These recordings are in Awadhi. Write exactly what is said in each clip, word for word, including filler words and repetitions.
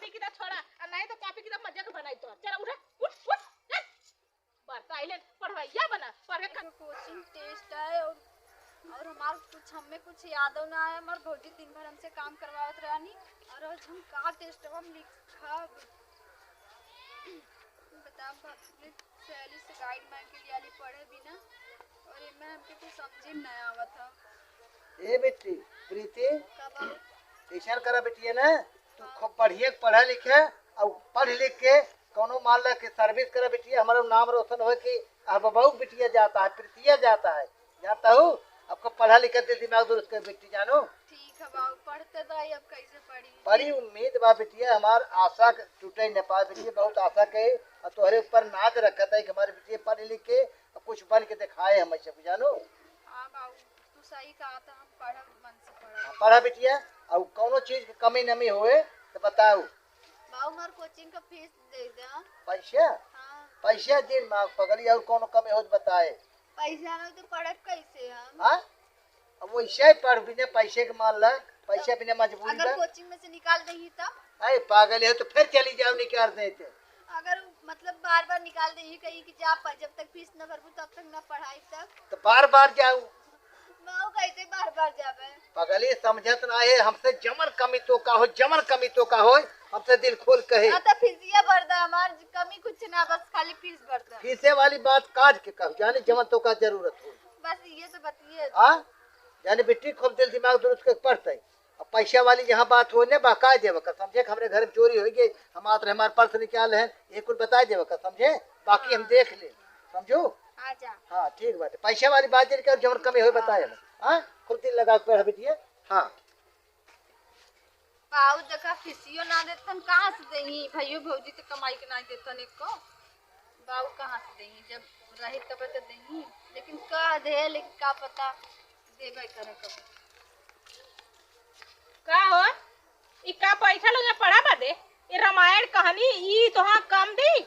किताब छोड़ा, और नहीं तो कॉपी किताब मजा के बनाई तो। चल उठा, उठ, उठ, चल। बरता आइले, पढ़वैया बना, पढ़ के क- कोचिंग टेस्ट है और, और हमार कुछ, हमें कुछ यादव ना है। हमार भौजी दिन भर हमसे काम करवावत रहनी और आज हम का टेस्ट हम लिखब। बताओ, अपने सहेली से गाइड मांग के लियाली पढ़े बिना, और एमे हमके कुछ समझे में ना आवत ह। ए बेटी, प्रीति, का बाबू? ऐसा करा बेटिया ना, तू खूब बढ़िया पढ़ा लिखे, और पढ़ लिख के कौनो मान ला के सर्विस करा बेटिया, हमारा नाम रोशन होए कि अब बहू बिटिया जाता है, प्रीतिया जाता है, जानता हूँ, आपको पढ़ा लिखा दे, दिमाग दुरुस्त कर बेटी जानो। ठीक है बाबू, पढ़ते तो आई, अब कैसे पढ़ी? बड़ी उम्मीद बा बिटिया, हमार आशा के टूटे न पाए बिटिया, बहुत आशा के, और तोहरे ऊपर नाज रखत है कि हमारे बिटिया पढ़ लिख के और कुछ बन के दिखाए हम सब जानो। हाँ बाबू, तू सही कहा था, हम पढ़ब, मन से पढ़ब। हाँ, पढ़ा बिटिया, और कौनो चीज के कमी नमी होए तो बताओ। बाबू, हमार कोचिंग का फीस दे दे। पैसा? हाँ। पैसा दिन मांग पगली, और कौनो कमी हो तो बताए। पैसा ना तो पढ़ब कैसे हम? हाँ? अब वैसे ही पढ़ बिना पैसे के मान ला, पैसे बिना मजबूरी अगर बा। कोचिंग में से निकाल देही तब? अरे पागल है तो फिर चली जाओ, निकाल देते। अगर मतलब बार बार निकाल देही, कही कि जा प-, जब तक फीस न भरबू तब तक न पढ़ाई तब। तो बार बार जाओ। बाबू कैसे बार बार जाबे? पगली समझत ना है, हमसे जमन कमी तो का हो, जमन कमी तो का हो, हमसे दिल खोल कहे। हाँ, तो फीसिया भर दा, हमार कमी कुछ ना, बस खाली फीस भर दा। फीसे वाली बात काट के कहू, जाने जमन तो का जरूरत हो। बस ये तो बतिए। हाँ? जाने बेटी खूब दिल दिमाग दुरुस्त के पढ़ते। अब पैसा वाली जहाँ बात हो ने बहकाए देवे का, समझे कि हमरे घर में चोरी हो गई, हम आत रहे, हमारे पर्स निकाल है, ये कुल बताए देवे का, समझे? बाकी हम देख ले, समझू? हाँ जा। हाँ, ठीक बात है। पैसा वाली बात जन कर, जमन कमी हो बताए हम। हाँ, खूब दिल लगा के पढ़ बिटिया। हाँ। बाऊ देखा, फीसियो ना देतन, कहाँ से देही? भइयो भौजी तो कमाई के ना देतन एको। बाऊ कहाँ से देही? जब रही तब तो देही, लेकिन कह दे, लेकिन का पता देबे करे कब। का हो? ई का बैठल हो जा पढ़ा बदे? ई रामायण कहानी, ई तोहाँ काम देई?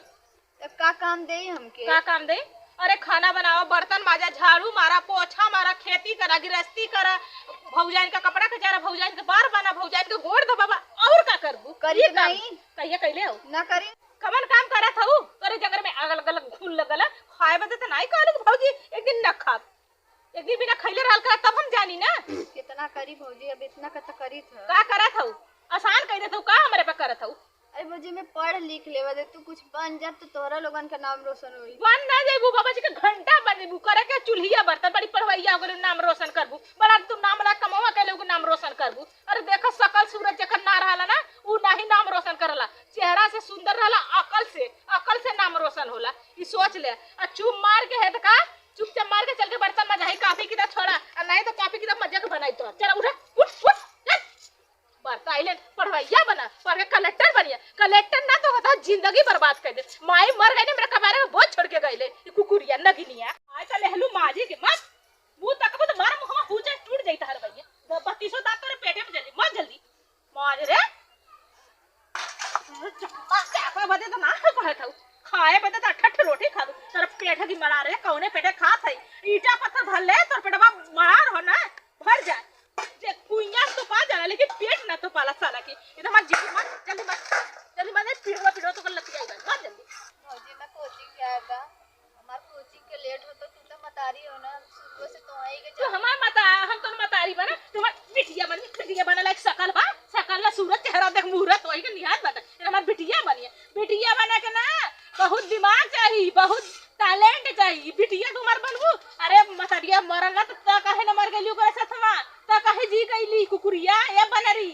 त का काम देई हमके? का काम देई? अरे खाना बनावा, बर्तन माजा, झाड़ू मारा, पोछा मारा, खेती करा, गृहस्थी करा, भौजाइन का कपड़ा कचारा, भौजाइन के बार बना, भौजाइन के गोड़ दबावा, और का करबू? करी ई तो काम नहीं। कहिया कइले हो? ना करी। कवन काम करत हऊ? तोरे जंगल में अलग अलग घुन लगल है, खाए बदे तो नाई कहलू कि भौजी एक दिन न खाब, एक दिन बिना खइले रहल करा, तब हम जानी ना। कितना करी भौजी, अब इतना का तो करी था। का करत हऊ? आसान कह देत हऊ, का हमरे पे करत हऊ? अरे भौजी, मैं पढ़ लिख लेवा दे, तू कुछ बन जा तो तोहरा लोगन का नाम रोशन होई। बन ना जइबू, बाबा जी के घंटा बन जइबू, करे के चूल्हिया बर्तन, बड़ी पढ़वैया हो गइलू, नाम रोशन करबू, बड़ा तू नाम ना कमावा के लोग नाम रोशन करबू। अरे देखो, सकल सूरत जेकर ना रहला ना, ऊ नाही नाम रोशन करला। चेहरा से सुंदर रहला, अकल से, अकल से नाम रोशन होला। ई सोच ले। आ चुप मार के है त का, चुपचाप मार के चल के बर्तन मजाही, कॉपी किताब छोड़ा, आ नहीं तो कॉपी किताब मजा के बनाई तो। चल उठा, उठ, उठ, चल। बर्ता आइले, पढ़वैया बना, पढ़ के कलेक्टर बनिया। कलेक्टर ना तो होता, जिंदगी बर्बाद कर दे। माई मर गई ने, मेरे कबारे में बोझ छोड़ के गई ले, ई कुकुरिया, नगिनिया। आज चल एहलू माजी के मत, मुंह तकबू तो मार मुंहवा हूचे टूट जाई तहर भैया। द-, बत्तीसों दांत तोरे पेटे में जल्दी, मत जल्दी। मार रे। चप्पा चापा बदे तो ना पढ़त हऊ। खाए बदे तो अठठ रोटी खा दू। तोर पेट की मरा रे, कौने पेटे खात है? ईटा पत्थर भर ले, तोर पेटवा मरा रहो ना, भर जाए। जे कुइया तो पा जाला, लेकिन पेट ना तो पाला साला के। ये तो हमार जिंदगी मत, जल्दी मत, जल्दी मत, पीढ़वा पीढ़वा तो कर लतियाई बा, मत जल्दी। भौजी, मैं कोचिंग जाए बा। हमार कोचिंग के लेट होता, तू तो मतारी हो ना, शुरू से तो आई के तू हमार मता-, हम तो मतारी बना, तुम्हार बिटिया बन, बिटिया बना लायक शकल बा, शकल ना सूरत, चेहरा देख, मुहूर्त वही के निहार बता। ये हमार बिटिया बनिए, बिटिया बना के ना बहुत दिमाग चाहिए, बहुत टैलेंट चाहिए। बिटिया तुम्हार बनबू? अरे मतरिया मरल ना तो त काहे न मर गेली ओकरे साथवा, त काहे जी गईली कुकुरिया, ए बनरी।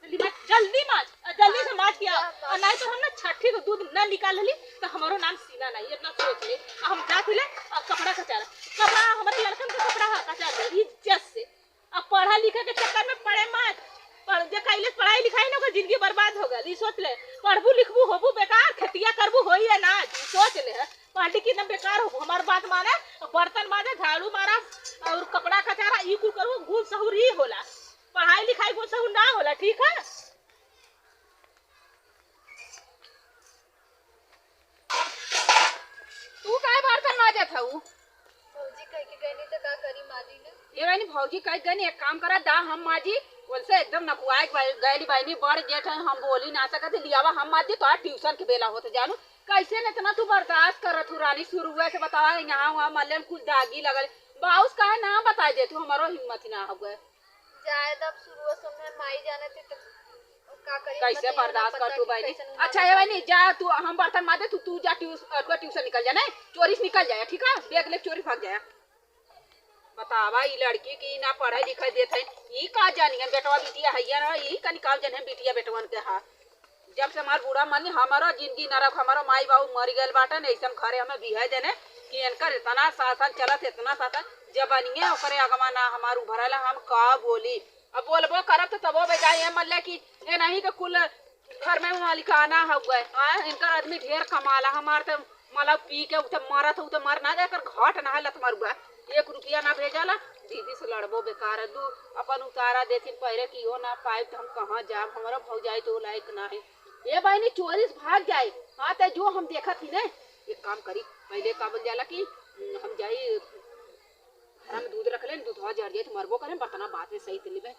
जल्दी माज, जल्दी माज, आ, जल्दी से माज किया। आ, नहीं तो हम ना छठी को दूध ना निकाल ली तो हमारो नाम सीना नहीं, इतना सोच ले। आ, हम जात ले, आ, कपड़ा कचारा, कपड़ा हमारे लड़कन का कपड़ा है, कचार दे इज्जत से। अब पढ़ा लिखा के चक्कर में पड़े मत, पढ़ जे कैले पढ़ाई लिखाई ना, ओकर जिंदगी बर्बाद हो गल। ई सोच ले, पढ़बू लिखबू होबू बेकार, खेतिया करबू होई अनाज, ई सोच ले। पार्टी की एकदम बेकार हो, हमार बात माने, बर्तन माजे, झाड़ू मारा और कपड़ा कचारा, ई कुल करू, गुण सहूर ई होला। पढ़ाई लिखाई गुण सहूर ना होला, ठीक है? तू काहे बर्तन माजत हऊ? भौजी कह के गईनी त का करी माजी ने? ये गईनी भौजी कह गई, एक काम करा दा, हम माजी, बोलसे एकदम नकुआए गए-, गैली बहनी, बड़ जेठ है, हम बोली ना सकत, लियावा हम माजी, तोहार ट्यूशन के बेला होत जानू। कैसे न इतना तू बर्दाश्त करत हूँ रानी, शुरुए से बतावा, यहाँ वहाँ मल्ले में कुछ दागी लगल, बाउस काहे ना बताई दे तू, हमारो हिम्मत ना हो गए। जाए दब, शुरुए से में माई जाने थे तो का करी, कैसे मतलब, बर्दाश्त पता कर तू कि बहनी? कैसन अच्छा, ये बहनी, जा तू, हम बर्तन माजे, तू, तू जा ट्यूस-, अ, ट्यूशन निकल जा, नहीं? चोरी से निकल जाए, ठीक है? बैग ले चोरी भाग जाए। बतावा, ई लड़की की ना पढ़े लिखे देत है, ई का जानियन बेटवा बिटिया है या ना, ई का निकाल जन है बिटिया बेटवन के हाथ। जब से हमार बूढ़ा मन, हमारो जिंदगी नरक, हमारो माई बाबू मर गए बाटन, ऐसे हम घरे हमें बिहे देने कि इनकर इतना शासन चलत, इतना शासन, जबनिए ओकरे अगवा ना हमार उभरल, हम का बोली? अब बोलबो करब तो तबो बेजाय है, मल्ले कि ए नहीं के कुल घर में मालिकाना हउए, हाँ, इनकर आदमी ढेर कमाला, हमार तो मला पी के उते मरत है, उते मर ना जाए, कर घाट ना है लत मरुआ, एक रुपया ना भेजाला। दीदी से लड़बो बेकार है, दू अपन उतारा देथिन पहले कि हो ना पाए तो हम कहाँ जाब, हमारा भौजाई तो लायक ना है। ए बहनी चोरी से भाग जाए, हाँ, ते जो हम देखत ही ने, एक काम करी, पहले का बोल जाला कि हम्म, हम जाई घर में दूध रख लेन, दूधवा जर जाए तो मरबो करें, बर्तना बात में सही दिली में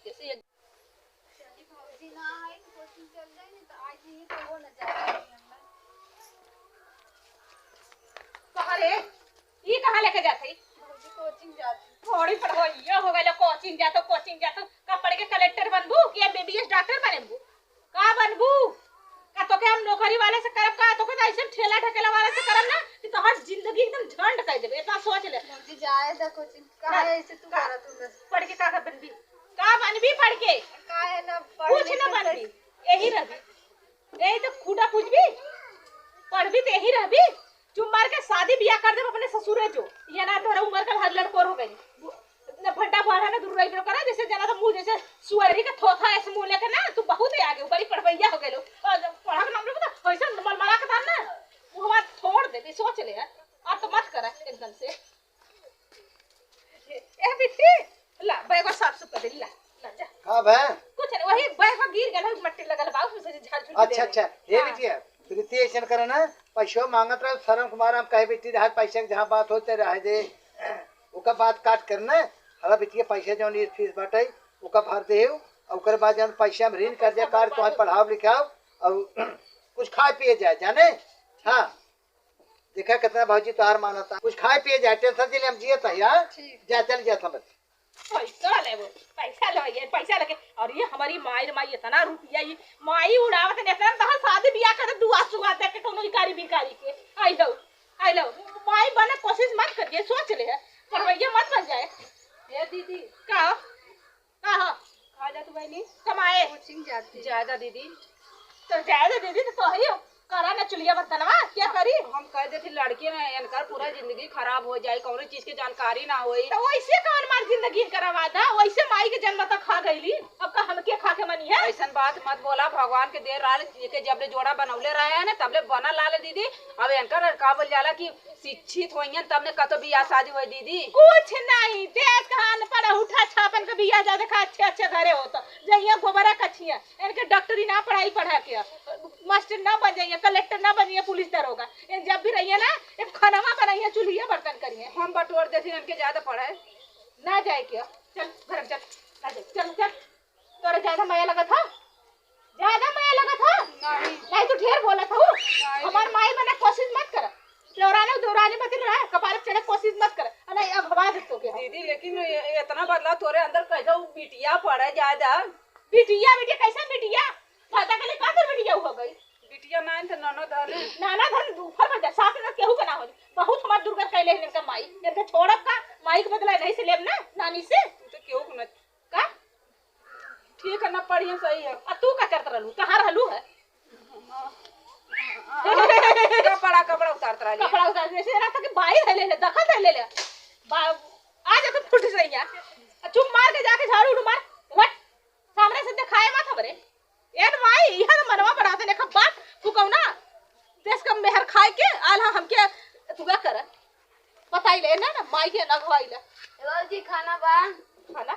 जैसे ये चली भौजी ना आई तो कोचिंग चल जाए, नहीं तो आज ही तो वो न जाए। कहाँ रे? ई कहाँ लेके जात है? भौजी कोचिंग जाती। थोड़ी पढ़वैया हो गए, कोचिंग जातो, कोचिंग जातो। का पढ़ के कलेक्टर बनबू कि एमबीबीएस डॉक्टर बनबू? का बनबू? का तोके हम नौकरी वाले से करब का? तोके तो ऐसे ठेला ढकेला वाले से करब ना कि तोहर जिंदगी एकदम झंड कर देबे। इतना सोच ले। भौजी जाए दा कोचिंग। ना, काहे ऐसे तू का, करत हूँ बस? पढ़ के का, का बनबी? का बनबी पढ़ के? काहे ना पढ़ कुछ ना लिख बनबी, यही रहबी। यही तो खूटा पूछबी, पढ़बी तो यही रहबी। चुप मार के शादी बियाह कर देब अपने ससुरे जो। ये ना तोहरा उम्र का हर लड़कोर हो गई। न भंडा बुआढ़ा ना दूर रही करा, जैसे जना तो मुँह जैसे सुअरी का थोथा ऐसे मुँह लेके ना, तू बहुत ही आगे, बड़ी पढ़वैया हो गए लो। और पढ़ा के नाम लेबो तो ऐसे मलमला के तार ना, मुँहवा फोड़ देबी, सोच ले यार। अब तो मत करा एकदम से। ए बिट्टी, ला, बैगवा साफ सुफ कर दे, ला, ला, जा। का भै? कुछ नहीं, वही बैगवा गिर गया, मट्टी लगल बा, उसमें से झाड़ झूड़ अच्छा, दे अच्छा, रहे। ये हाँ। बिटिया, प्रीति ऐसन करे ना, पैसो मांगत रहे, शर्म के मारे हम कहे, "बिट्टी, रहे पैसे के जहाँ बात होते रहे दे, ओका बात काट कर ना, हला बिटिया पैसे जौन ये फीस बाटे, ओका भर दे, और ओकर बाद जौन पैसे हम ऋण कर्जा काट, तोहर पढ़ाव लिखाव, और कुछ खाए पिए जाए, जाने?" हाँ। देखा कितना भौजी तोहार मानता। कुछ खाए पिए जाए, टेंशन से हम जियत है यार। ठीक। जा, चल जा समझ। पैसा लेबो, पैसा लेबो, ये पैसा लेके। और ये हमारी माई रे माई, इतना रुपया ये माई उड़ावत है, इतना तहर शादी बियाह कर दे, दुआ सुआ दे के कोनो इकारी बिकारी के। आई लो, आई लो, माई बने कोशिश मत करिए, सोच ले है। पढ़वैया मत बन जाए। ए दीदी। का? का हो? कहाँ जात बहनी? कमाए। कोचिंग जाती। जाए दा दीदी। तो जाए दा दीदी, तो तोहरी करा ना चुलिया बर्तनवा, क्या करी? हम कह देती लड़की ना, इनकर पूरा जिंदगी खराब हो जाए, कौनो चीज के जानकारी ना होई। तो वैसे कौन मार जिंदगी खराब आता? वैसे माई के जन्म तक खा गईली, अब का हमके खा के मनी है? ऐसन बात मत बोला, भगवान के देर राल के जब ले जोड़ा बनौले रहे हैं ना, तब ले बना लाल दीदी। अब इनकर का बोल जाला कि शिक्षित होइहन तब ने कतो बियाह शादी होई दीदी। कुछ नहीं, देश का अनपढ़ उठा छापन के बियाह जा देखा अच्छे अच्छे घरे होता। जइया गोबरा कछिया, इनके डॉक्टरी ना पढ़ाई पढ़ा के, मास्टर ना बन जाइए, कलेक्टर ना बनिए, पुलिस दरोगा। ये जब भी रहिए ना, एक खानवा बनाइए, चूल्हिया बर्तन करिए। हम बटोर देते इनके ज्यादा पढ़ाई। ना जाए के, चल घर में चल, ना जाए, चल चल। तोरा ज्यादा मया लगत ह? ज्यादा मया लगत ह? नहीं। नहीं, तू ढेर बोलत हऊ। नहीं। हमार माई बने कोशिश मत कर। देवरानी, देवरानी मत रहा, कपार पे चढ़े कोशिश मत कर। आ नहीं, अब हवा दे तोके। दीदी, लेकिन ये, ये इतना बदलाव तोरे अंदर कैसे? वो बिटिया पड़े ज्यादा। बिटिया, बिटिया, कैसे बिटिया? पता के लिए का तोर बिटिया हो गई? बिटिया ना है तो ननद है ना। ननद है, ऊपर में जा, सास ननद केहू के ना हो। बहुत हमार दुर्गत कैले है इनका माई। इनका छोड़ब का? माई के बदला नहीं से लेब ना, नानी से। तू तो केहू के ना। का? ठीक है, ना पढ़िए, सही है। आ तू का करत रहलू? कहाँ रहलू है? कपड़ा, कपड़ा उतारत रहली। कपड़ा उतार, जैसे रहा था कि बाई धैले ले, दखल धैले ले। बा-, आ जा तू फुट से यहाँ। आ चुप मार के जाके झाड़ू उड़ू मार। हट। सामने से दिखाए मत हमरे। ए तो माई, इहा तो मनवा बढ़ाते ने खब्बा। तू कहू ना, देश का मेहर खाए के, आल हाँ हमके दुआ कर। बताई ले ना, ना, माई के ना घवाई ले। ए बाबूजी, खाना बा? खाना?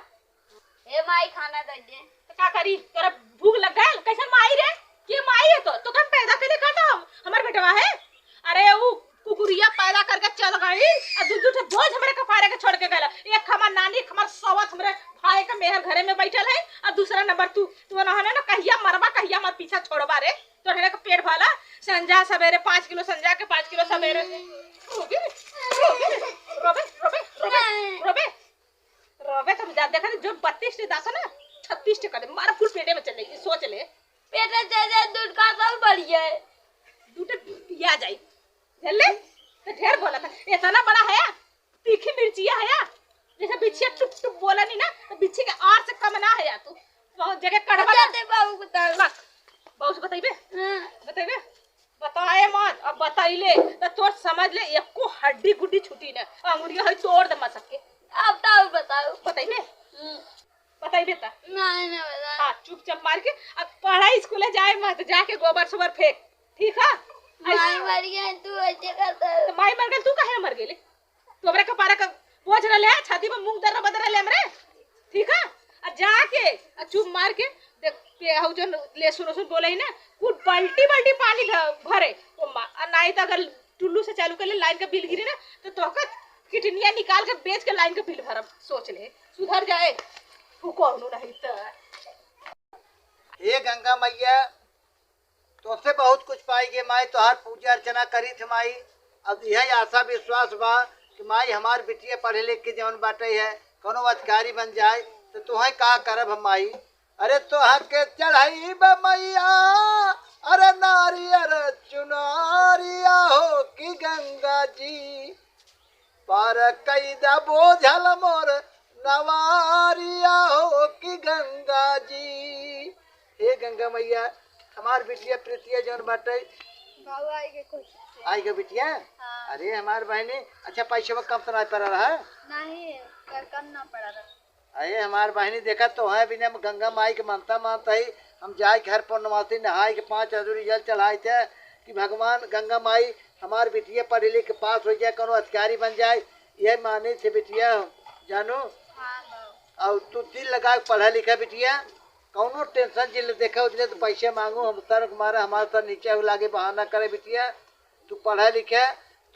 ए माई, खाना दे दे। तो का करी? तोरा भूख लग गल? कैसन माई रे? के माई है तो? तो हम पैदा के लिए करता हम? हमार बेटवा है? अरे, वो कुकुरिया पैदा करके चल गई, आ दू दू ठे बोझ हमरे कपारे के छोड़ के गइला। एक हमार नानी, एक हमार सवत, हमरे भाई के मेहर घरे में बैठल है, आ दूसरा नंबर तू, तू ना है ना, कहिया मरबा, कहिया हमार पीछा छोड़बा रे। तोहरे के पेट भला, संझा सवेरे पाँच किलो, संझा के पाँच किलो सवेरे। रोबे, रोबे, रोबे, रोबे, रोबे। रवे तो जा, देखा जो बत्तीस टे दांत ना, छत्तीस टे कर दे, मारा फुल पेटे में चल जाई, सोच ले। पेटे चल जाए, दूध का सब बढ़िया है। दूध पिया जाई, जान ले? तो ढेर बोला था, इतना बड़ा है, तीखी मिर्चिया है, जैसे बिच्छिया टुप टुप बोला नहीं ना, तो बिच्छी के आर से कम ना है तू। बहुत जगह कड़वा अच्छा, ना। ते बाबू बताओ। बस, बाबू से बताइबे? हाँ। बताइबे? बताए मत, अब बताइले त तोर समझ ले, एको हड्डी गुड्डी छूटी ना, अंगुरिया है तोड़ दे मसक के। अब तो बताओ। बताइबे? हम्म। बताइबे त? नहीं, नहीं बता। हाँ, चुपचाप मार के अब पढ़ाई स्कूले जाए मत, जाके गोबर सोबर फेंक, ठीक है? माई मर गई, तू ऐसे करता है। तो माई मर गई, तू काहे मर गेले? तू हमरे कपारे का बोझ रहले है, छाती पर मूंग दर्रा बदर रहले हमरे, ठीक है? आ जाके आ चुप मार के देख, पे हउ जो लहसुन उसुन बोले ही ना, कुल बाल्टी बाल्टी पानी भ-, भरे ओ माँ। आ नाहीं तो अगर टुल्लू से चालू कर ले, लाइन का बिल गिरी ना, तो तोहका किडनिया निकाल के बेच के लाइन का बिल भरब। सोच ले, सुधर जाए, फूको हनु नहीं तो। हे गंगा मैया, तोसे बहुत कुछ पाई गे माई, तोहार पूजा अर्चना करी थे माई। अब यही आशा विश्वास बा कि माई हमार बिटिया पढ़े लिख के जौन बाटे है, कौनो अधिकारी बन जाए, तो तोहे का करब हम माई। अरे तोह के चढ़ाई बा मैया, अरे नारियर चुनारिया हो कि गंगा जी, पार कई दा बोझल मोर नवारिया हो कि गंगा जी। हे गंगा मैया, हमार बिटिया प्रीतिया जौन बाटे। बाबू आई के कोशिश से। आई के बिटिया? हाँ। अरे हमार बहनी, अच्छा पैसे में कम तो ना पड़ा रहा? नहीं, कर कम ना पड़ा रहा। अरे हमार बहनी, देखा तो है बिना गंगा माई के मानता मानता ही हम जाए के हर पूर्णमासी नहाए के पाँच अजूरी जल चढ़ाए थे कि भगवान गंगा माई हमार बिटिया पढ़े लिख के पास हो जाए, कोनो अधिकारी बन जाए, यह माने थे बिटिया, जानू। हाँ बाबू। और तू दिल लगा के पढ़ा लिखा बिटिया, कौनो टेंशन जिले देखे उतने तो पैसे मांगू हम सर मारे हमारे सर नीचे हो लागे बहाना करे बिटिया। तू पढ़े लिखे,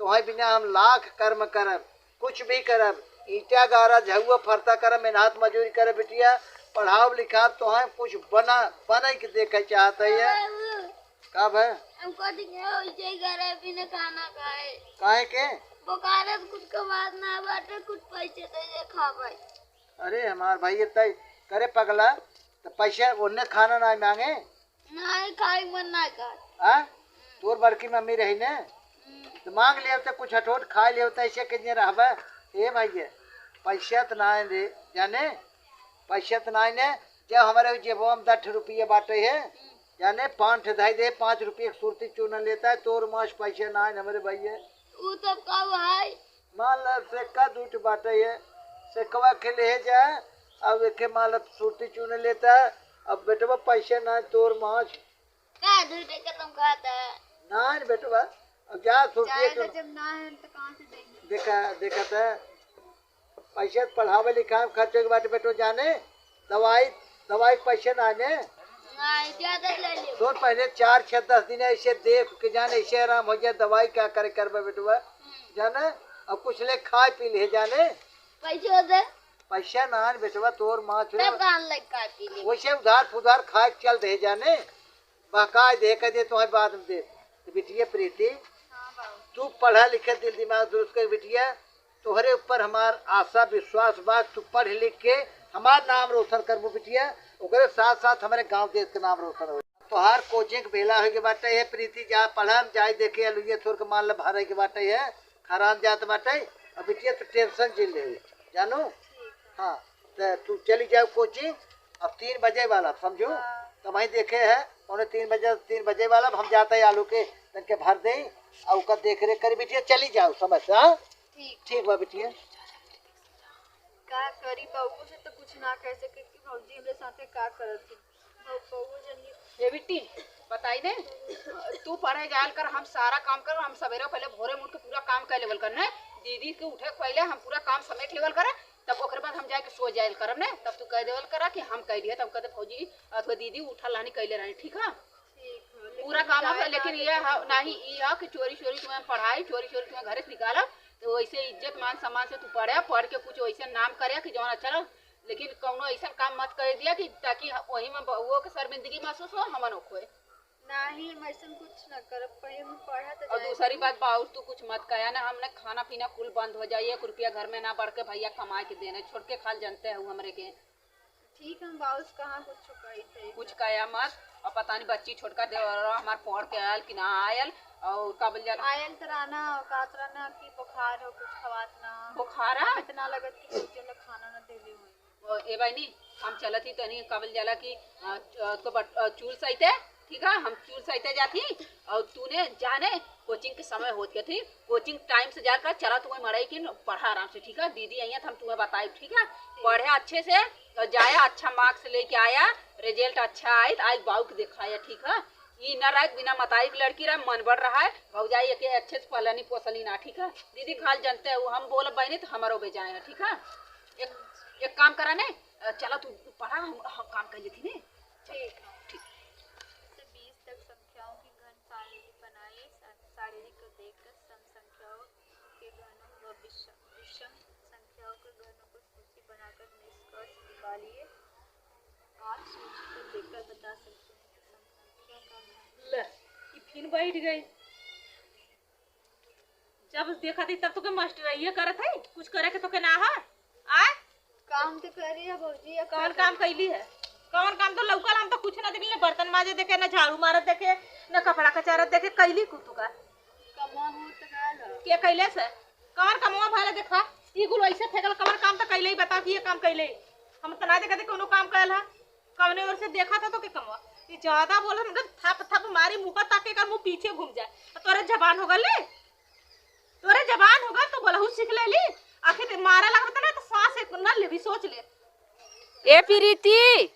तोहे बिना हम लाख कर्म करब, कुछ भी करब, ईंटा गारा झउआ फरता करब, मेहनत मजूरी करब बिटिया, पढ़ाब लिखाब तोहे कुछ बना, बने के देखे चाहत है। बाबू, का भे? हम कथी के ओइसे ही घरे बिना खाना खाए। काहे के? बोकारे से कुछ के बात ना बाटे, कुछ पैसे दे दे खाबे। अरे हमार भाई, इतना करे पगला, तो पैसे ओन्ने खाना ना मांगे। नहीं, खाए मन नहीं कर। आ? तोर बड़की मम्मी रही ने, हम्म। तो मांग लेव तो कुछ हटोट खाए लेव तो ऐसे के जे रहबे। ए भाई, पैसा तो ना है रे, जाने? पैसा तो ना है ने, जब हमारे जेबवा में दस रुपये बाटे है, हम्म। जाने, पाँच ठे धई दे, पाँच रुपये की सुरती चूना लेता है, तोर मास पैसा ना है हमारे भैया। ऊ तब का भाई? मान ला, सेक्का दू ठे बाटे है, सेक्कवा के ले जा, अब एके मान ला, सुरती चूने लेता, अब बेटवा पैसे ना तोर माछ। का दू ठे के तुम खाता? ना रे बेटवा, अब जा सुरती चाहे तो चून। जब ना है तो कहाँ से देंगे? देखा, देखा था, पैसे पढ़ावे लिखावे खर्चे के बाटे बेटवा जाने, दवाई, दवाई के पैसे ना आने। नहीं, ज्यादा ले ले। सुन, पहले चार, छह, दस दिन ऐसे देख के जाने, ऐसे आराम हो जाए, दवाई क्या करे करबे बेटवा, हम्म। जाने, और कुछ ले खाए पी ले जाने। पैसे दे। पैसा ना आने बेटवा, तोर माँ छुए। तब कहाँ ले खाए पी ले? वैसे उधार फुधार खाए के चल दे जाने, बहकाए दे, कह दे तुम्हें बाद में दे। तो बिटिया प्रीति, हाँ बाबू। तू पढ़ा लिखा, दिल दिमाग दुरुस्त कर बिटिया, तोहरे ऊपर हमार आशा विश्वास बा, तू पढ़ लिख के हमार नाम रोशन करबू बिटिया, ओकरे साथ साथ हमरे गांव देश के नाम रोशन हो। तोहार कोचिंग बेला होए के बाटे है प्रीति, जा पढ़म, जाए देखे अलुइया थोर के मान ले भरे के बाटे है, खरान जात बाटे। अब बिटिया तू टेंशन जिन ले, जानू? हाँ, तो तू चली जाओ कोचिंग, अब तीन बजे वाला समझू, हाँ। तो वहीं देखे है, उन्हें तीन बजे, तीन बजे वाला हम जाते हैं आलू के तन के भर दे, और ओकर देख रेख करी बिटिया, चली जाओ समय से, हाँ? ठीक। ठीक बा बिटिया। का करी, बहू से तो कुछ ना कह सके कि भौजी हमरे साथे का करत थी। बहू, बहू जनी। ए बिट्टी, बताई ने, तू पढ़े जायल कर, हम सारा काम कर, हम सवेरे पहले भोरे में उठ के पूरा काम कर लेवल कर ने। दीदी के उठे के पहले हम पूरा काम समेट लेवल कर, तब ओकरे बाद हम जाके सो जायल करब ने। तब तू कह देवल करा कि हम कह दिया, तब कहते भौजी अथवा दीदी उठल रहनी, कैले रहनी, ठीक है? ठीक है। पूरा काम है, लेकिन ये है, नहीं, ये है कि चोरी चोरी तुम्हें पढ़ाई, चोरी चोरी तुम्हें घर से निकाला, तो वैसे इज्जत मान सम्मान से तू पढ़े, पढ़ के कुछ वैसे नाम करे कि जौन अच्छा रहो, लेकिन कौनो ऐसा काम मत कर दिया कि ताकि वही में बउओ के शर्मिंदगी महसूस हो, हमन खोए। नहीं, हम ऐसन कुछ ना करब, कहीं हम पढ़ा तो और जाए दूसरी बात, बाउर तू कुछ मत कहा ना, हमने खाना पीना कुल बंद हो जाए, एक रुपया घर में ना बढ़ के भैया कमाए के देने, छोड़ के खाल जनते हो हमरे के। ठीक, हम बाउर से कहाँ कुछ कही थे। कुछ कहा मत, और पता नहीं बच्ची छोटका देवरवा हमार पढ़ के आयल कि ना आयल, और का बोल जाला? आयल तो रहना, कहत रहना कि बुखार हो, कुछ खवात ना। बुखार है? इतना लगत कि कुछ जन खाना ना देले हो। ओ, ए बहिनी, हम चलत ही तनी, का बोल जाला कि, अ, च-, तो बट-, अ, चूल सहिते, ठीक है, हम चूल सहिते जात ही, और तूने जाने कोचिंग के समय होत के थी, कोचिंग टाइम से जाकर चला, तुम्हें मड़ई की न-, पढ़ा आराम से, ठीक है, दीदी आई है तो हम तुम्हें बताए, ठीक है, पढ़े अच्छे से और जाया, अच्छा मार्क्स लेके आया, रिजल्ट अच्छा आए तो आज बाऊ के दिखाया, ठीक है। ई ना रहे बिना मतारी के लड़की रहे, मन बढ़ रहा है, भौजाई एके अच्छे से पलनी पोसली ना, ठीक है। दीदी खाल जनते हो, हम बोलब बहिनी तो हमारो बेजाए है, ठीक है। एक, एक काम करा ने, अ, चला तू, तू पढ़ा, हम, हम काम कर लेती ने। ठीक है। ठीक। से बीस तक संख्याओं की घन सारणी बनाइए। सा-, सारणी को देखकर सम संख्याओं के घनों व विषम, विषम संख्याओं के घनों को सूची बनाकर निष्कर्ष निकालिए। आप सूची को देखकर बता सकते हैं कि सम संख्या का घन ले, ई फिन बैठ गई। जब देखा थी तब तो के मास्टर ये करत है, कुछ करे के तो के ना है। आय? काम तो करी है भौजी, अब कौन का काम करी? कैली है? कौन काम तो लौकल, हम तो कुछ ना देखली, ना बर्तन माजे देखे, ना झाड़ू मारत देखे, ना कपड़ा कचारत देखे, कैली कुतु का? कमा हो तो का ला? के कैले से? कौन कमवा भले देखा, ई कुल ऐसे फेंकल, कौन काम तो कैले ही बता कि ये काम कैले ही? हम तो ना देखा थे कोनो काम कैल है, कौने ओर से देखा था तो के कमवा? ई ज्यादा बोलत, मतलब थप थप मारी मुँह तक के कर मुँह पीछे घूम जाए। तोरे जबान हो गल ले? तोरे जबान हो गल तो बोलहु सीख ले ली। आखिर मारा लगत ना तो सांस एक ना लेबी, सोच ले। ए प्रीति,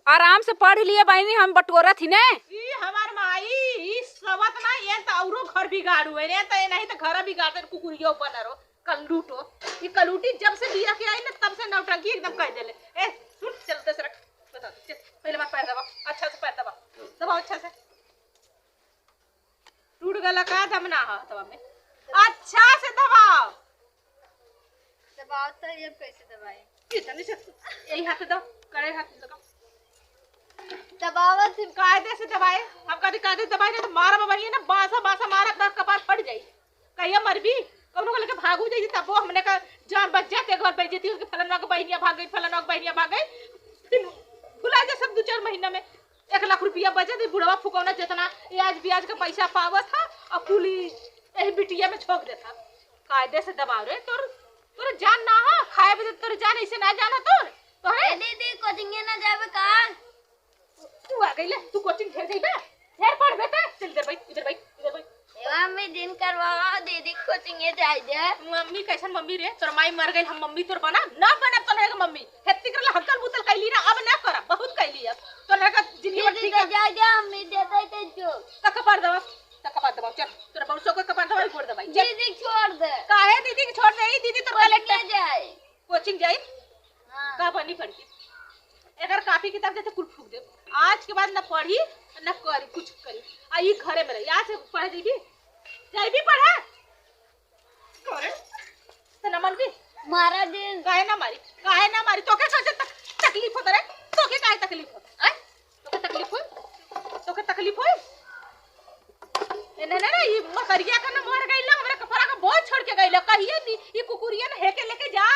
आराम से पढ़ लिए बहिनी, हम बटोरत ही ने। ई हमार माई, ई सवत ना, ये तो औरो घर बिगाड़ू है, ये तो ये नहीं तो घर बिगाड़ दे, कुकुरियो बन रो, कलूटो। ई कलूटी जब से बिया के आई ना, तब से नौटंकी एकदम कर देले। ए, सुन, चल, दस रख, बता, चल, पहले बात पैर दबा, अच्छा से पैर दबा, दबाओ अच्छा से। टूट गला का? दम ना हो हथवा में। अच्छा से दबाओ। दबाओ तो ये कैसे दबाए? ये तनी से, यही हाथ दो, कड़े हाथ दो। दबावत है। कायदे से दबाए। हम कभी कायदे से दबाए ना तो मारा बबरिया ना, बांसा बांसा मारा, तोर कपार फट जाई। कहिया मरबी? कौनो को लेके भागू जाई, तब वो हमने का जान बच जाए, एक बार बेइज्जती होके फलनवा के बहिनिया भाग गई, फलनवा के बहिनिया भाग गई। फिर भुला जा सब दो चार महीना में। एक लाख रुपया बचत, ई बुढ़वा फुकौना जितना ब्याज, ब्याज का पैसा पावत था और कुली यही बिटिया में झोंक देता। कायदे से दबाओ रे, तोर, तोर जान ना हो, खाए बदे तोर जान ऐसे ना जाना तोर, तोहरे। ए दीदी, कोचिंगे ना जावे का? तू आ गई ले, तू कोचिंग ढेर जाइबे, ढेर पढ़ बेटा, चल इधर बैठ, इधर बैठ, इधर बैठ। ए मम्मी, दिन करवाओ दीदी, कोचिंगे जाए दे। मम्मी कैसन मम्मी रे, तोर माई मर गई, हम मम्मी तोर बना ना, बने तो नहीं मम्मी। हेत्ती करला हकल बुतल कैली ना, अब ना करा, बहुत कैली अब। तो ना का जिंदगी भर दीदी ठीक है। जा जा, मम्मी दे दे ते जो। तो कपार दबा, तो कपार दबा, चल, तोरा बहुत शौक है कपार दबा, गोड़ दबाई, चल। दीदी छोड़ दे। काहे दीदी के छोड़ दे? ई दीदी तोर कोचिंगे कलेक्टर जाए। कोचिंग जाई? हाँ। का बनी पढ़ के? अगर कापी किताब जैसे कुल फूक दे। आज के बाद ना पढ़ी, ना करी, कुछ करी। आ ई घरे में रही। आज से पढ़े जाइबी? जाइबी पढ़े? करे? तो ना मनबी? मारा दिन। काहे ना मारी? काहे ना मारी? तोके कैसे तक-, तकलीफ होता रे? तोके काहे तकलीफ होता? आय? तोके तकलीफ होई? तोके तकलीफ होई? ए, ना, ना, ना, ई मकरिया का ना मर गइल ना, हमरा कपड़ा का बोझ छोड़ के गइल। कहिए नी, ई कुकुरिया ना हेके लेके जा,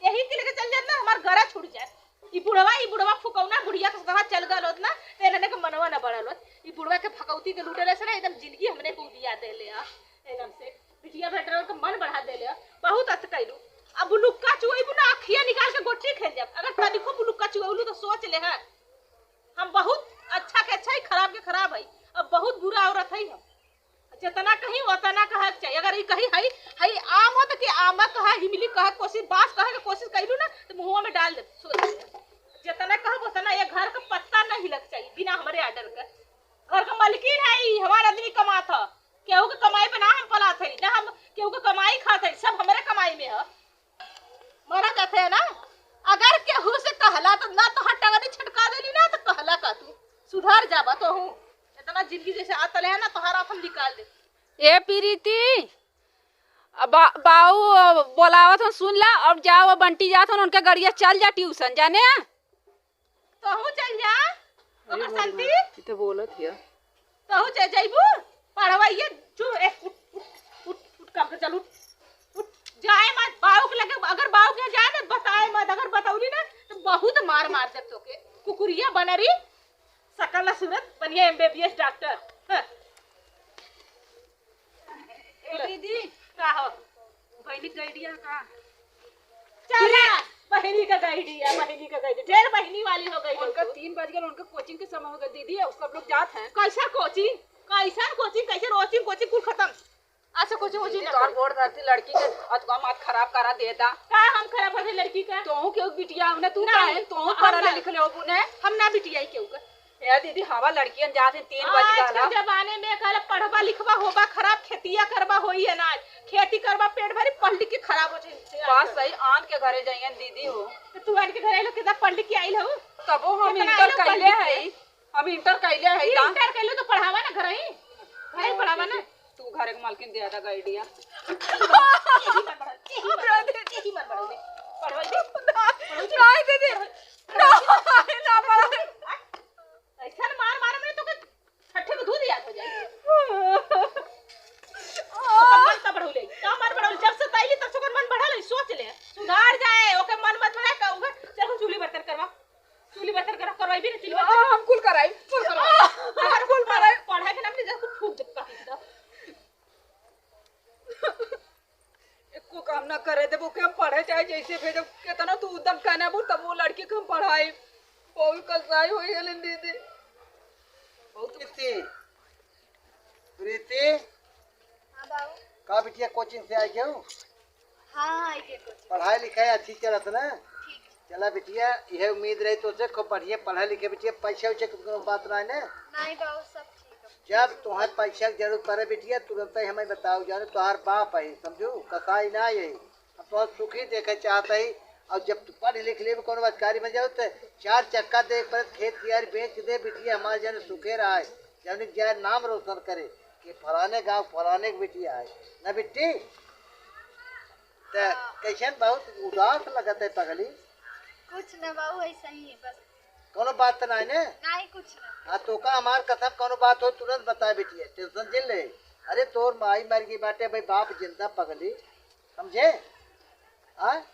यही के लेके चल जात ना, हमार गरा छूट जाए। ई बुढ़वा, ई बुढ़वा फुकौना बुढ़िया के साथ चल गल होत ना, तो इन्हने के मनवा ना बढ़ल होत। ई बुढ़वा के भकौती के लूटे रहे से ना, एकदम जिंदगी हमने को उबिया देले आ, एकदम से। बिटिया बेटवा के मन बढ़ा देले आ, बहुत अत कैलू। अब बुलुक्का चुएबू ना, अखिया निकाल के गोटी खेल जाब। अगर तनिको बुलुक्का चुएलू तो सोच ले है। हम बहुत अच्छा के अच्छा ही, खराब के खराब है। अब बहुत बुरा औरत है हम। जितना कही उतना कहे के चाहिए। अगर ई कही हई, हई आम हो तो के आमा कहे, इमली कहे कोशिश, बांस कहे के कोशिश कइलू ना तो मुंहवा में डाल दे। सोच ले। जितना कहब उतना, ये घर का पत्ता नहीं हिलक चाहिए बिना हमारे ऑर्डर के। घर का मालकिन है ई, हमार आदमी कमात ह। केहू के कमाई पे ना हम पलात हई, ना हम केहू के कमाई खात हई, सब हमरे कमाई में ह। मरा जाते है ना, अगर केहू से कहला तो ना तोहार टंगनी छटका देली ना तो कहला का तू सुधर जाबा तो हूँ। ना जिंदगी जैसे आ तले है ना, तोहार आप हम निकाल दे। ए प्रीति, अब बा-, बाऊ बोलावत हन, सुन ला, और जाओ, बंटी जात हन, उनके गड़िया चल जा ट्यूशन, जाने? तोहू चल जा। अरे ओकर बोल शांति। ना, ई तो बोलत हिया। तोहू चल जाइबू, पढ़वाइए, चुप, ए, उठ, उठ, उठ, उठ, काम कर, चल, उठ, उठ, जाए मत, बाऊ के लगे, अगर बाऊ के जाए ना, बताए मत, अगर बतौली ना, तो बहुत मार मार दे तोके, कुकुरिया बनरी, सकल सूरत, बढ़िया एमबीबीएस डॉक्टर। हाँ। ए दीदी, का हो? बहिनी के गइडिया का? चला, बहिनी का गइडिया, बहिनी का गइडिया। ढेर बहिनी वाली हो गई हो उनका तू। तीन बज गए, उनका कोचिंग के समय हो गया दीदी, सब लोग जात हैं। कैसा कोचिंग? कैसन कोचिंग? कैसे कोचिंग? कोचिंग कुल खत्म। अच्छा, कोचिंग वोचिंग दीदी, ना तोहर करी। गोड़ धरती, लड़की के अतवा माथ खराब करा देता। का हम खराब कर दे लड़की का? तोहू के बिटिया हो ना, तू ना, काहे? तोहू हम पढ़ले ना। लिखले होबू ने। हम ना बिटिया ही केहू का। ए दीदी, हवा लड़कियन जात हैं, तीन बज आज के गला। जमाने में कहला पढ़बा लिखबा होबा खराब, खेतिया करबा होई अनाज, खेती करबा पेट भरी, पढ़ लिख के खराब हो जाई। बात सही, आन के घरे जाइयन दीदी हो। तो तू आन के घरे आइल हो, कितना पढ़ लिख के आइल हो? तबो हम कितना इंटर आइल हो पढ़ कइले लिख के? हई, हम इंटर कइले हई दा। इंटर कइले तो पढ़ावा ना घर ही, घर ही पढ़ावा ना। तू घरे के मालकिन दे दा आइडिया। यही मत बढ़ाओ, यही मत बढ़ाओ, यही मत बढ़ाओ, ले। पढ़वाई दे। नहीं दीदी, ना, ना पढ़ाई। ऐसा मार मार मैंने तो छठे में दूध याद हो जाए। ओकर मन का बढ़ौले, का मन बढ़ौले? जब से तैली तब से ओकर मन बढ़ल है, सोच ले, सुधार जाए, ओके मन मत बढ़ाए, का उधर चल हम चूल्ही बर्तन करवा, चूल्ही बर्तन करवा, करवाई भी ना चूल्ही बर्तन। हाँ, हम कुल कराई, कुल कराई। हाँ, हम कुल कराई। पढ़ाई के नाम ले जा, कुछ फूक दे काफी सीधा। एको काम ना करे देबो, के हम पढ़े चाहे जैसे भेजब, केतना तू उद्यम कहना बो, तब वो लड़की के हम पढ़ाई। बहुत कसाई होई है लेन दीदी। बहुत प्रीति, प्रीति। हाँ बाबू। का बिटिया कोचिंग से आई गयो? हाँ, आई गयो कोचिंग। पढ़ाई लिखाई अच्छी चलत ना? ठीक। चला बिटिया, यह उम्मीद रही तो से खूब बढ़िया पढ़े लिखे बिटिया, पैसा वैसा के कोनो बात ना है ना? नहीं बाबू, सब ठीक है। जब तोहर पैसा के जरूरत पड़े बिटिया, तुरंत ही हमें बताओ, जाने तोहार बाप है, समझू, कसाई ना है। हम तोहर सुखी देखे चाहत ही, और जब तू पढ़ लिख लेबे, कोनो अधिकारी बन जाओ, तो चार चक्का दे, पर खेत कियारी बेच दे बिटिया, हमारे जाने सुखे रहा है, जाने जाए नाम रोशन करे कि फलाने गांव फलाने के बिटिया है ना बिट्टी। त कैसन बहुत उदास लगत है पगली? कुछ न बाबू, ऐसा ही है बस। कोनो बात त नाई ने? नाई, कुछ ना। हाँ, तोका हमार कसम, कोनो बात हो तुरंत बताए बिटिया, टेंशन जिन ले। अरे तोर माई मर गई बाटे, भाई बाप जिंदा पगली, समझे? हाँ?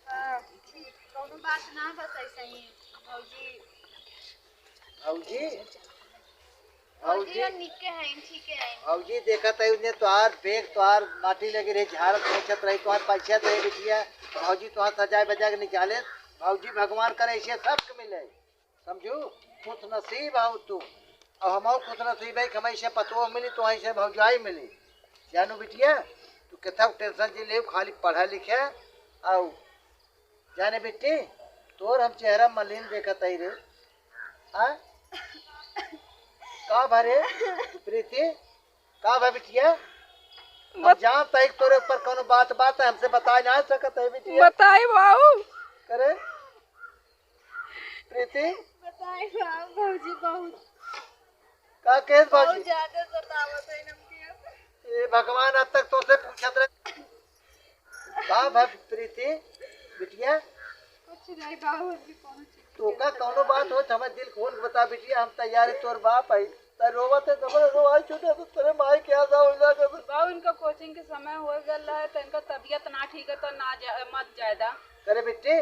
हाँ, ठीक, कोनो बात ना, बस ऐसा ही है। भौजी। भौजी? भौजी भौजी? निके हैं, ठीक है। भौजी देखत है, उन्हें तोहार बैग, तोहार माटी लगी रही, झाड़त पोछत रही, तोहार पैसा दे बिटिया, भौजी तोहार सजाए बजा के निकाले। भौजी भगवान करे ऐसे सबके मिले, समझू, खुश नसीब हो तू। और हम खुश नसीब है कि हमें ऐसे पतोह मिली, तो ऐसे भौजाई मिली। जानू बिटिया, तू केथा टेंशन जिन ले, खाली पढ़ा लिखे, और जाने बिट्टी, तोर हम चेहरा मलिन देखत हई रे। हाँ? का भा रे प्रीति? का भा बिटिया? हम बत- जानत हई तोरे ऊपर कोनो बात, बात है, हमसे बताए ना सकत है बिटिया। बताई बाबू। करे? प्रीति? बताई बाबू, भौजी बहुत का केस बहुत बाजी? ज्यादा सतावत है हमके अब। ए भगवान, अब तक तोसे पूछत रहे। का भा प्रीति, बिटिया? कुछ नहीं बाबू, अभी पहुंच गए। तोका कौनो बात हो तो हमें दिल खोल के बता बिटिया, हम तैयार है, तोर बाप है। त रोवत है, तब रोवाई छूटे तो तेरे माई के याद आ हो जाएगा। बाबू, इनका कोचिंग के समय हो गया है, तो इनका तबीयत ना ठीक है, तो ना जा, मत ज्यादा। करे बिट्टी?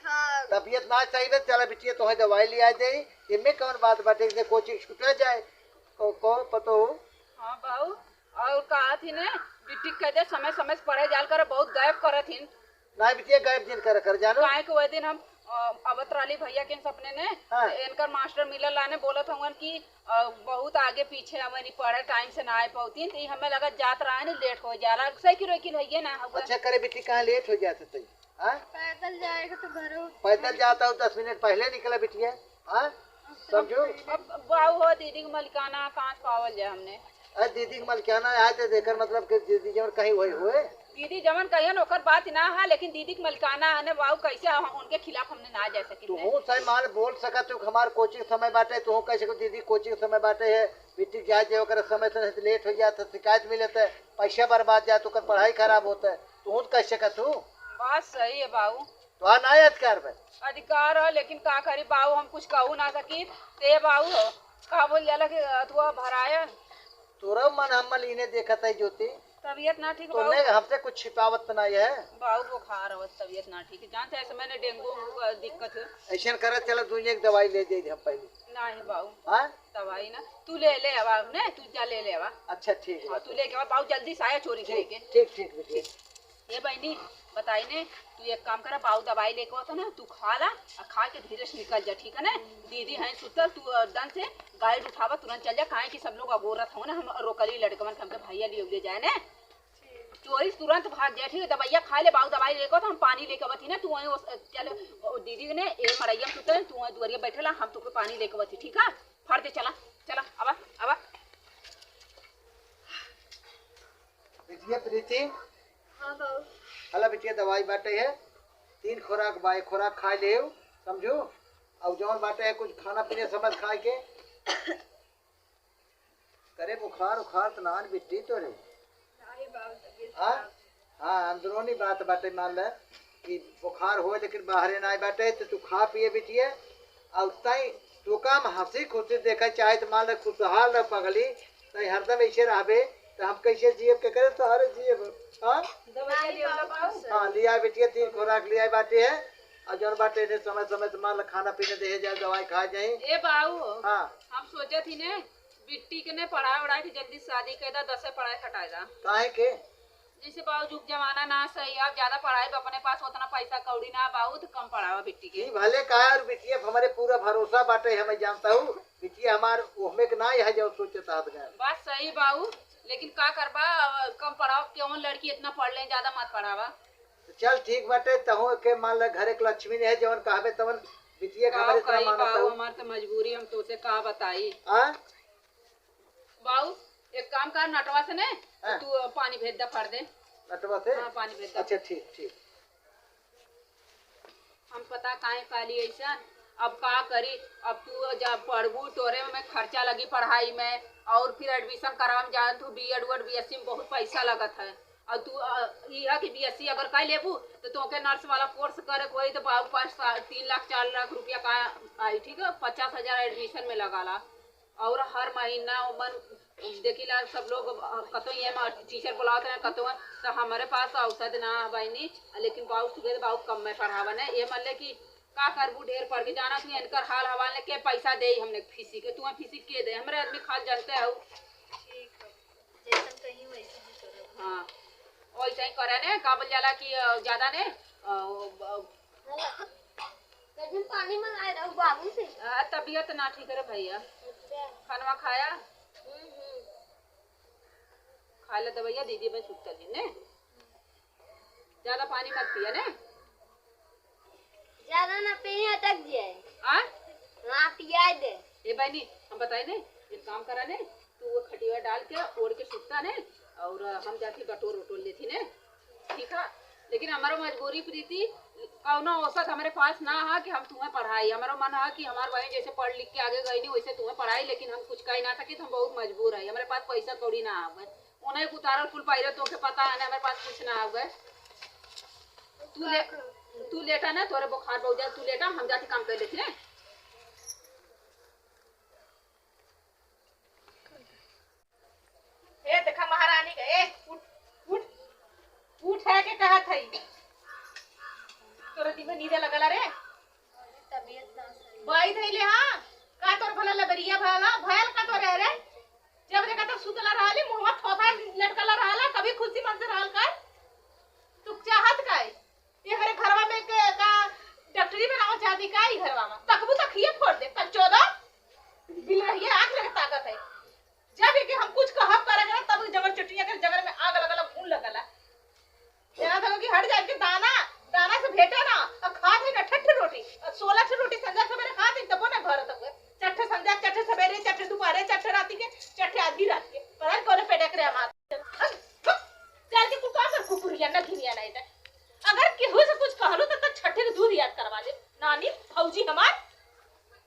हाँ। तबीयत ना सही बा, चला बिटिया, तोहे दवाई लिया दे। इनमें कौन बात बाटे, इनसे कोचिंग छूटा जाए। को, को पतो हो? हाँ बाऊ, और कहा थी ने, बिट्टी कह दे, समय समय से पढ़े जाल करे, बहुत गायब करत हिन। ना बिटिया, गायब जिन कर, कर जानो। काहे के वह दिन हम, अ, अवत राली भैया के सपने ने, हाँ। इनकर मास्टर मिलल लाने बोलत हवन कि, अ, बहुत आगे पीछे हमारी पढ़े टाइम से ना आए पौतीन, तो ये हमें लगा जात रहा है ना, लेट हो जाला। साइकिल वाइकिल है ये ना हुआ। अच्छा करे बिट्टी, कहाँ लेट हो जात है? हाँ? पैदल जाएगा तो घरों पैदल जाता हूँ, दस मिनट पहले निकला बिटिया। हाँ? समझू? अब बाऊ हो दीदी के मलिकाना कहाँ से पावल जाए हमने? अरे दीदी के मलिकाना आए तो देकर मतलब कि दीदी जब कहीं वही हुए। दीदी जवन कहियन ओकर बात ना है, लेकिन दीदी के मलिकाना है ना बाऊ, कैसे हम उनके खिलाफ हमने ना जा सकी। तुहू सही मान बोल सकत हो कि हमार कोचिंग समय बाटे, तुहू कह सको दीदी कोचिंग समय बाटे है, बिट्टी जाए जे ओकर समय से लेट हो जात है, शिकायत मिलत है, पैसा बर्बाद जात, ओकर पढ़ाई खराब होत है, तुहू तो कह सकत हो। बात सही है बाऊ। तोहार ना अधिकार बा। अधिकार है, लेकिन का करी बाऊ, हम कुछ कहू ना सकी। ते बाऊ हो, का बोल जाला कि अथुआ भराया। तोरा मन हम मलिने देखत है ज्योति। तबीयत ना ठीक तो बाऊ। नहीं, हमसे कुछ छिपावत ना है। बाऊ बुखार आवत, तबीयत ना ठीक है। जानते हैं, ऐसे मैंने डेंगू उंगू का दिक्कत है। ऐसे करे, चलो दुनिया की दवाई ले जाइए हम पहले। नहीं बाऊ। हाँ? दवाई ना, तू ले ले आवा ने, तू जा ले ले आवा। अच्छा, ठीक है। हाँ, तू लेके आवा बाऊ, जल्दी साया चोरी ठीक, लेके। ठीक, ठीक, ठीक। ए बहिनी, बताई ने, तू एक काम करा, बाऊ दवाई लेके आवत है ना, तू खा ला, आ खा के धीरे से निकल जा, ठीक है ना? दीदी हैं सुतल, तू, अ, दन से गाड़ी उठावा, तुरंत चल जा, काहे कि सब लोग अगोरत हो ना, हम रोकली लड़कवन के, हमके भैया लिए ले जाए ने। चोरी से तुरंत भाग जाए, ठीक है? दवाइया खा ले, बाऊ दवाई लेके आवत, हम पानी लेके आवत ही ना, तू वहीं ओस-, चल, ओ दीदी ने, ए मड़ैया में सुतल, तू वहीं दुआरिया बैठे ला, हम तुके पानी लेके आवत ही, ठीक है? फट दे, चला, चला, आवा, आवा। बिटिया प्रीति। हाँ बाऊ। हला बिटिया, दवाई बाटे है, तीन खुराक बा, एक खुराक खाए लेव, समझू? और जौन बाटे है कुछ खाना पीना समझ खाए के। करे बुखार उखार तो नान बिट्टी तोरे? नहीं बाऊ, तबीयत हाँ? खराब। हाँ, अंदरूनी बात बाटे, मान ले कि बुखार हो लेकिन बाहरे ना बाटे, तो तू खा पिए बिटिया, और तई तू काम हंसी खुशी देखे चाहे तो मान ले खुशहाल रह पगली, तई हरदम ऐसे रहबे तो हम कैसे जियब, के करे तोहरे जियब? हाँ? दवाई लिया बाऊ। हाँ, लिया बिटिया, तीन खुराक लिया बाटे है, और जौन बाटे ने समय समय से मान ले खाना पीना दे जाए, दवाई खा जाए। ए बाऊ, हाँ। हम सोचत ही ने बिट्टी के ने पढ़ाए उढ़ाए के जल्दी शादी कर दा, दसे पढ़ाए खटाए दा। काहे के? जैसे बाऊ जुग जमाना ना सही, अब ज्यादा पढ़ाई बा, अपने पास उतना पैसा कौड़ी ना बाऊ, तो कम पढ़ावा बिट्टी के। ई भले कहा और बिटिया पे हमारे पूरा भरोसा बाटे, हमें जानता हूँ, बिटिया हमार ओहमे के ना है जो सोचता है बगैर। बात सही बाऊ, लेकिन का करबा, अब कम पढ़ाओ, केवन लड़की इतना पढ़ ले, ज्यादा मत पढ़ावा। तो चल ठीक बाटे, तहु के मान ले घर एक लक्ष्मी ने है, जवन कहबे तवन बिटिया के का हमारे इतना करी मानता बाऊ, हूँ। हमार तो मजबूरी, हम तोसे का बताई। हाँ? बाऊ, एक काम कर, नटवा से ने, हाँ। तू, अ, पानी भेज दे, फट दे। नटवा से? हाँ, पानी भेज दे। अच्छा, ठीक, ठीक। हम पता काहे कहली ऐसन, अब का करी, अब तू जब पढ़बू, तोरे में खर्चा लगी पढ़ाई में, और फिर admission करावे में, जानत हूँ, B.Ed. उएड, B.Sc. में बहुत पैसा लगत है। और तू, अ, ई है कि B.Sc. अगर कर लेबू, तो तोके nurse वाला course करे के होई, तो बाऊ पास सा-, तीन लाख, चार लाख रुपया का आई, ठीक है, पचास हजार admission में लगाला। और हर महीना ओमन देखिला सब लोग, अ, कतौ ये मा-, teacher बुलावत रहे, कतौ, तो हमरे पास औसत ना है बहिनी, लेकिन बाऊ सुबह बाऊ कम में पढ़ावन है। ये मान ले कि का करबू, ढेर पढ़ के जाना तू, इनकर हाल हवाल ने के पैसा दे हमने फीसी के, तुम्हें फीसी के दे, हमरे आदमी खाल जानते हो। ठीक है, जैसन कहीं वैसे ही करब। हाँ, वैसे ही करे ने, का बोल जाला कि, अ, ज्यादा ने, अ, अ, कजन पानी मंगाए रहू बाबू से। आ, तबीयत ना ठीक रे भैया। अच्छा। खानवा खाया? हम्म, हम्म। खा ले दवाइया, दीदी बस सुतल ही ने। ज्यादा पानी मत पिया ने। ज्यादा ना पिए, अटक जाए। आ? हाँ, पिया दे। ए बहनी, हम बताए ने, एक काम करा ने, तू वो खटिया डाल के ओढ़ के सुता ने, और हम जाके बटोर उटोर लेती ने। ठीक है, लेकिन हमारा मजबूरी प्रीति, कौनो औसत हमारे पास ना है कि हम तुम्हें पढ़ाई। हमारा मन है कि हमार बहन जैसे पढ़ लिख के आगे गई नहीं, वैसे तुम्हें पढ़ाई, लेकिन हम कुछ कह ना सकी, तो हम बहुत मजबूर है, हमारे पास पैसा कौड़ी ना आवे। उन्हें उतारल कुल पाइरे तो के पता है ना, हमारे पास कुछ ना आवे। तू ले, तू लेटा ना, तोरे बुखार बहुत ज्यादा, तू लेटा, हम जाती काम कर लेती ने। ए, देखा महारानी का, ए, उठ, उठ, उठ है के कहत है। तोरे दिन में नींदे लगला रे। तबीयत ना सही। बाई धइले हाँ, का तोर भला लबरिया भला, भयल का तोरे रे? जब देखा तब सुतला रहले, मुहवा थोथा लटकला रहला, कभी खुशी मन से रहल कर। तू चाहत का है? ये हमारे घरवा में के, का डॉक्टरी बनावल चाहती का ई घरवा में? तकबू तक हिये फोड़ दे, कल चौदह बिल रही है, आँख लगे ताकत है। जब ये कि हम कुछ कहब करे ना, तब जबर चुटिया के जगर में आग लगला, घून लगला। यहाँ तक कि हट जाए के दाना, दाना से भेटे ना, और खा थे ना ठठ रोटी, और सोलह ठे रोटी संझा सवेरे खा थे, तबो ना घर तक। चट्ठे संझा, चट्ठे सवेरे, चट्ठे दोपहरे, चट्ठे राती के, चट्ठे आधी रात के। पता नहीं कौन पेटे करे हमार। चल के कुल काम कर, कुकुरिया। भौजी हमार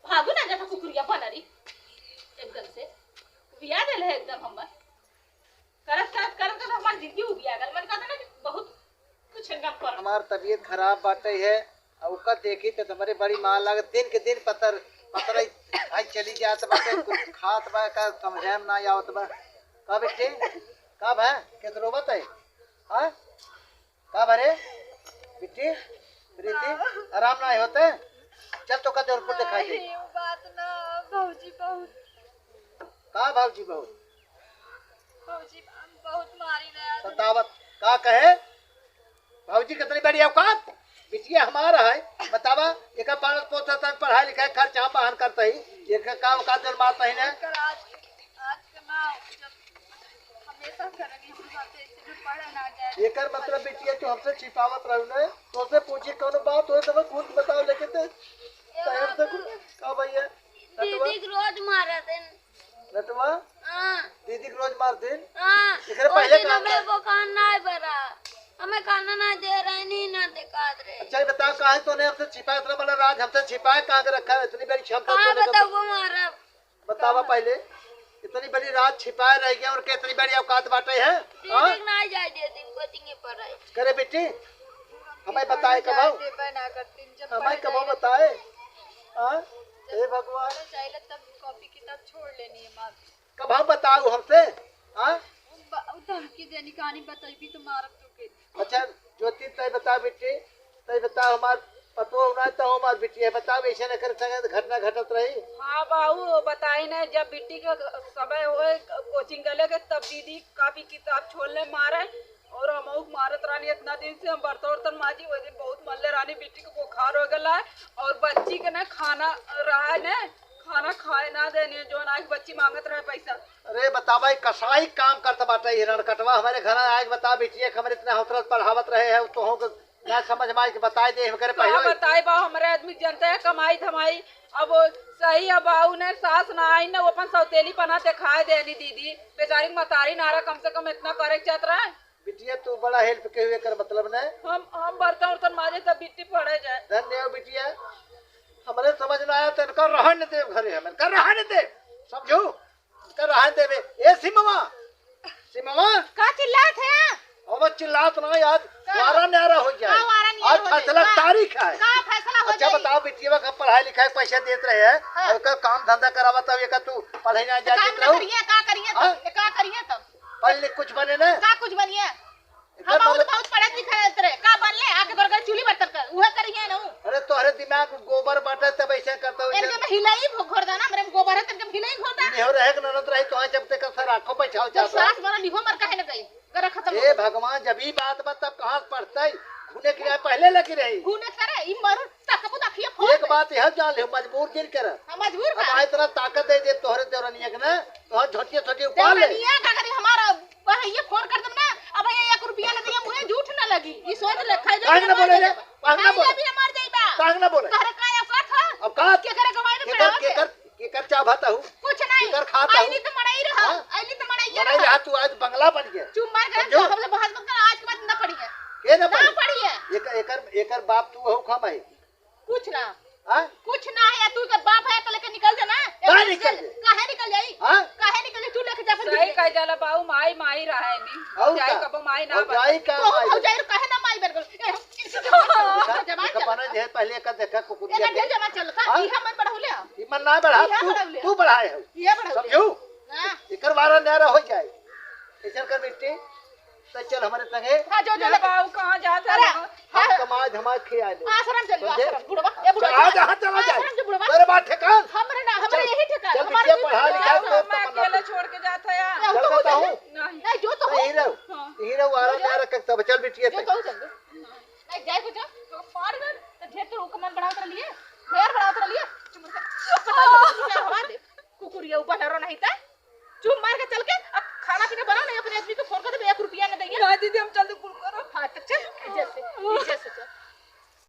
भागो ना जाता कुकुरिया बनरी एकदम से उबिया देले है एकदम हमर। करत, करत, करत, करत हमार जिंदगी उबिया गल। मन कहता ना कि बहुत कुछ इनका कर। हमार तबीयत खराब बाटे है, और ओकर देखी तो हमरे बड़ी माँ लागत, दिन के दिन पतर, पतर आई, आई चली जात बाटे, कुछ खात बा का समझे में ना आवत बा। का बेटी, का भा, केस रोवत है? हाँ? का भरे? बिट्टी, प्रीति, आराम ना होते? चल तो का जौनपुर दिखाई दे। अरे, वो बात ना, भौजी बहुत। का भौजी बहुत? भौजी हम बहुत मारी ना यार। बतावत, का कहे? भौजी कितनी बड़ी औकात? बिटिया हमारा है, बतावा, एका पालत पोसत है, पढ़ाई लिखाई खर्चा हम बहन करते ही, एका का औकात जौन मारता ही ना? एकर आज, आज के ना, जब हमेशा करेंगे, हम साथे ऐसे भी पढ़े ना जाए। एकर मतलब बिटिया तू हमसे छिपावत रहू ना, तोसे पूछी कौनो बात होए तो मैं खुद बताओ लेके ते, ए टाइम से बाबा। कुछ, का भैया? नटवा? दीदी के रोज मारत हैं। नटवा? हाँ। दीदी के रोज मार दिन? हाँ। एकरे ओ पहले दिन कहाँ हमरे था? बोखार ना बरा। हमें खाना ना दे रहे, नहीं ना दिखात रहे। अच्छा, ये बताओ, काहे तूने हमसे छिपाए इतना बड़ा राज, हमसे छिपाए कहाँ के रखा है? इतनी बड़ी क्षमता कहाँ तूने बताओ, कब वो मारा? बतावा पहले, इतनी बड़ी राज छिपाए रह गया और के इतनी बड़ी औकात बाटे है? हाँ? दीदी के ना जाए दे दिन कोचिंग पर रहे। करे बेटी, हमें बताए कबो? जाए देबे ना करतीन, जब हमें पढ़े कबो जाए। बताए? हाँ? हे भगवान। पढ़े जाइला तब कॉपी किताब छोड़ लेनी है माँ। कब हम बताऊ हमसे? हाँ? उ ब-, उ धमकी देनी, कहानी बतैबी तो मारब तोके। अच्छा, ज्योति, तय बता बेटी, तय बता, हमार पतोह ना तो हमार बिटिया, बताओ, ऐसे न कर संगे घटना घटत रही। हाँ बाबू, बताई ना, जब बिट्टी के समय होए कोचिंग गले के, तब दीदी कापी किताब छोड़ ले मारे, और हमहू के मारत रहनी इतना दिन से। हम बर्तन उर्तन माजी, वही दिन बहुत मल्ले रहनी, बिट्टी के बुखार हो गला है, और बच्ची के ना खाना रहा है ना, खाना खाए ना देनी, जो ना बच्ची मांगत रहे पैसा। अरे बतावा, ई कसाई काम करत बाटे, ई रणकटवा हमारे घर आए के बता, बिटिया के हमरे इतना हौसला से पढ़ावत रहे है, तोहू के ना समझ में आई के बताए दे, हम करे का पहले। बताई बा, हमरे आदमी जनते है, कमाई धमाई। अब सही है बाऊ ने सास ना आई ना, वो अपन सौतेली पना दिखाए देनी दीदी, बेचारी के मतारी नारा कम से कम इतना करे के चाहत रहे। बिटिया, तू बड़ा हेल्प के हुए कर, मतलब ने। हम, हम बर्तन उर्तन माजे तब बिट्टी पढ़े जाए। धन्य हो बिटिया, हमरे समझ ना आया तो इनका रहन दे घरे, हम इनका रहन दे, समझू? इनका रहन देबे। ए सिमवा, सिमवा। का चिल्लात है? अब चिल्लात ना, आज का? वारा न्यारा हो जाए। का वारा न्यारा आज हो जाए? फैसला का? तारीख है। का फैसला हो अच्छा जाए? बताओ, बिटिया का पढ़ाई लिखाई पैसा देत रहे हैं, हाँ। और का काम धंधा करावा, तब ये का तू पढ़ाई ना तो जाए काम देत ना रहू? करिए, का करिए तब? हाँ? ये का करिए तब? पढ़ लिख कुछ बने ना? का कुछ बनिए? एकर हम बहुत, मतलब बहुत पढ़त लिखत रहे। का बनले? आके घर घर चूल्ही बर्तन कर, उहे करिहे ना उ। अरे तोहरे दिमाग में गोबर बाटे तब ऐसे करता हो, इनके ऐसे में हिलाई घो-, घोर देना, हमरे में गोबर है, तनके में हिलाई घोर देना। निहो रहे के ननद रही, तोहे जब तक सर आँखों पे छाव तो चाहता। सास बना निहो मर काहे न गई? गरा खत्म हो ए गई। भगवान, जब ई बात बा तब कहाँ से पढ़तई? घूने के लिए पहले लगी रही। घूने करे, ई मरू तकबू त अखिया फोड़ एक दे। बात यह जान ले, मजबूर जिन कर। हाँ, मजबूर अब का? आ इतना ताकत दे दे तोहरे देवरनिया के ना, तोहर झोटिया छोटी उपाड़ ले। देवरनिया का करी हमारा वह ये फोन कर दम ना, अब ये एक रुपया न दिया, मुझे झूठ न लगी। ये सोच ले, खाई ले काहे न बोले रे? काहे न बोले? अभी न मर जाइबा। काहे न बोले? तोहरे का औकात है? औकात? केकर गवाही में केकर, पड़ावत है? केकर, केकर चाहत हूँ? कुछ नहीं। केकर खात हूँ? आइली तो मड़ाई रहा। हाँ? आइली तो मड़ाई मड़ाई रहा। रहा, तू आज बंगला बन गया। चुप मार के समझो? हमसे बहस मत कर, आज के बाद न पढ़िए। के न ना पढ़ी? पढ़िए। एक, एकर, एकर बाप तू हो खा भाई। कुछ ना। हाँ? कुछ ना है, तू के बाप है तो लेके निकल जाना। काहे निकल जाए? काहे निकल जाई? हाँ? काहे निकल जाई? तू लेके जा फिर सही बिटिया। कह जाला बाऊ, माई, माई रहे नी। और जाई का? कबो माई ना और बने। जाई का तो माई हो बने? जाई, काहे ना माई बन गल? ए, इनसे जबान चल, जबान देखा, चल। बना जे पहले का देखा कुकुर एकर दिया ढेर के। जबान चल, का हाँ? इहा मन बढ़ौले? ई मन ना बढ़ा, इहा तू, बढ़ौले? तू बढ़ाए हो। इहा बढ़ौले? समझू? हाँ। एकर वारा न्यारा हो जाए। ऐसन कर बिट्टी, तो चल हमरे संगे। हाँ, जो, जो, ये ले। बाऊ कहाँ जात है अरे, बाबा? हम हाँ। कमाए धमाए खिया ले। आश्रम चल, समझे? आश्रम, बुढ़वा, ए, बुढ़वा, चल, आ जा, हाँ, चला जा। आश्रम जो बुढ़वा। तेरे बात ठेकान। हमरे ना, हमरे चल, यही ठेकान। चल, हमारे बिटिया, पढ़ा लिखा हाँ, के मैं तमन्ना अकेले छोड़ के जात है यार। चल, तो बताऊँ। नहीं। नहीं, जो तो हो। यही रहो। हाँ। यही रहो, आराम जो, जो। यार, रख, तब चल, बिटिया, जो तक। तो हो, चल दो। नहीं, जाए को जो, तो मार दे, तो ढेर तो कमान बढ़ावत रहलिए, ढेर बढ़ावत रहलिए। चुप, चुप, चुप, चुप, चुप, चुप, चुप, चुप, कुकुरिया ऊपर हरो नहीं था। चुप मार के चल के अब खाना पीना बनाओ, नहीं अपने आदमी को फोन कर दे, एक रुपया न देंगे। ना दीदी, हम चल दे, कुल करो। हाँ, तो चल, इज्जत से, इज्जत से चल।